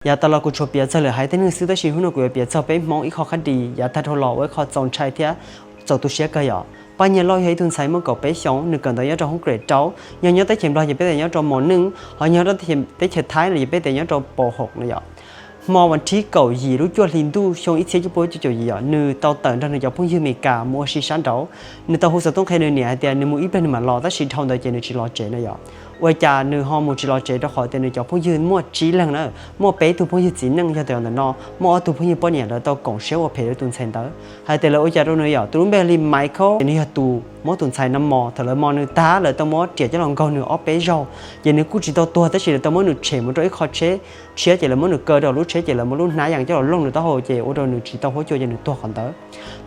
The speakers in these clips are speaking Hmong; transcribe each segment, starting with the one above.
Yav tas los kuv tsuas piav txog lwm haiv tej neeg xwb, tab sis hnub no kuv yuav piav txog peb Hmoob ib qho qhab dis yav tag dhau los ua ib qho txaus ntshai thiab txaus tu siab kawg yom. Paj Nyiaj Lauj yog ib tug ntxhais muaj kaum peb xyoos, nws kawm ntawv nyob rau hoob grade rau, yog nyob teb chaws Nplog ces peb tias nyob rau mos neej, ho nyob rau teb chaws Thaib no ces peb tias nyob rau pos hoom no yom. Hmo vas thib kaum yim lub cuaj hli ntuj xyoo ib txhiab cuaj pua cuaj caum yim yom, nws tau tawm nrog nws cov phooj ywg Meskas mus ua si sab nraud. Nws tau hu xov tooj qhia nws niam hais tias nws mus ib pliag nws mam los, tab sis dhau ntawd ces nws tsis los tsev no yom. Ua cas nws ho mus tsis los tsev? Rau qhov tias nws cov phooj ywg muaj tsib leeg na, muaj peb tug phooj ywg txiv neej yog tias ntawm no, muaj ob tug phooj ywg poj niam lawv tau koom siab ua phem rau tus ntxhais ntawd. Hais tias lawv ua cas rau nws yom, tus lub npe li Michael ces nws yog tus muab tus ntxhais no mos. Thaum lawv mos nws tag, lawv tau muab riam coj los nkaug nws ob peb zaug, ces nws kuj tsis tau tuag, tab sis lawv tau muab nws tshem mus rau ib qho tsheb tshiab, ces lawv muab nws kaw rau lub tsheb, ces lawv muab lub hnab yas coj los looj nws taub hau, ces ua rau nws tsis tau huab cua, ces nws tuag qhov ntawd.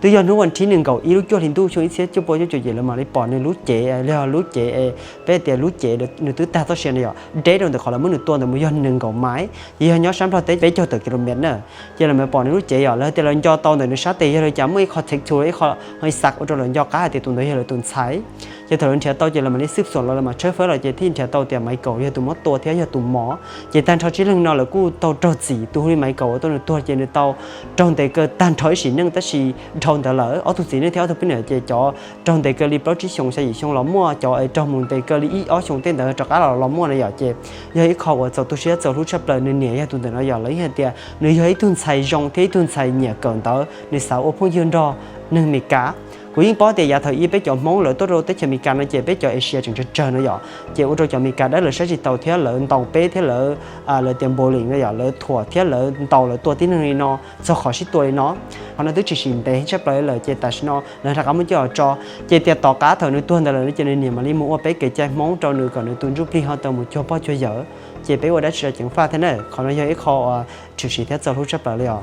Twb yog hnub vas thib nees nkaum ib lub cuaj hli ntuj xyoo ib txhiab cuaj pua cuaj caum yim lawv mam li pom nws lub cev, los yog lub cev, peb tias lub cev nws twb tag txoj sia no yom, deb rau ntawm qhov lawv muab nws tua ntawd mus yog nees nkaum mais, ces yog nyob sab Nplog teb peb caug tawm kilomev na. Ces lawv mam pom nws lub cev yom, lawv tias lawv nco tau ntawm nws sab tes yog li cas muaj ib qho txhev txhu, ib qho ho ib xav ua rau lawv nco qab hais tias tus ntawd yog lawv tus ntxhais. Ces thaum lawv nrhiav tau ces lawv mam li xwb xuam los, lawv mam tshawb fawb los ces thiaj nrhiav tau tias Michael yog tus muab tua thiab yog tus mos. Ces tag nrho tsib leeg no lawv kuj tau raug txim. Tus hu li Michael uas tuaj nws tuag ces nws tau raug ntes kaw tag nrho ib sim neej, tab sis dhau ntawd lawm ob tug txiv neej thiab ob tug poj niam ces cov raug ntes kaw li plaub tsib xyoos xya yim xyoo los muaj, cov es raug mus ntes kaw li ib ob xyoos tej ntawd rov qab los los muaj na yom. Ces yog ib qho uas txaus tu siab txaus hlub tshaj plaws. Nws niam yog tus ntawm no yom, lawv yeej hais tias nws yog ib tug ntxhais zoo thiab ib tug ntxhais nyiam kawm ntawv, nws xav ua phooj ywg nrog neeg Meskas. Kuv yeej paub tias yav thaum ub peb cov Hmoob lawv tuaj rau teb chaws Amelikas no ces peb cov Asia tseem tsawg tsawg no yom, ces ua rau cov Amelikas dawb lawv saib tsis taus thiab lawv ntaus peb thiab lawv, lawv tias bullying no yom, lawv thuam thiab lawv ntaus lawv tua tib neeg li no txog qhov sib tua li no. Qhov no twb tshwm sim ntev tshaj plaws lawm, ces tam sim no lawv rov qab muab coj los tso. Ces tias tom qab thaum nws tuag ntawd lawm ces nws niam mam li mus ua peb kev cai Hmoob rau nws kom nws tus ntsuj plig ho tau mus cuag pog cuag yawm, ces peb ua dab tsi los ceev faj thiab na. Qhov no yog ib qho tshwm sim thiab txaus hlub tshaj plaws li os.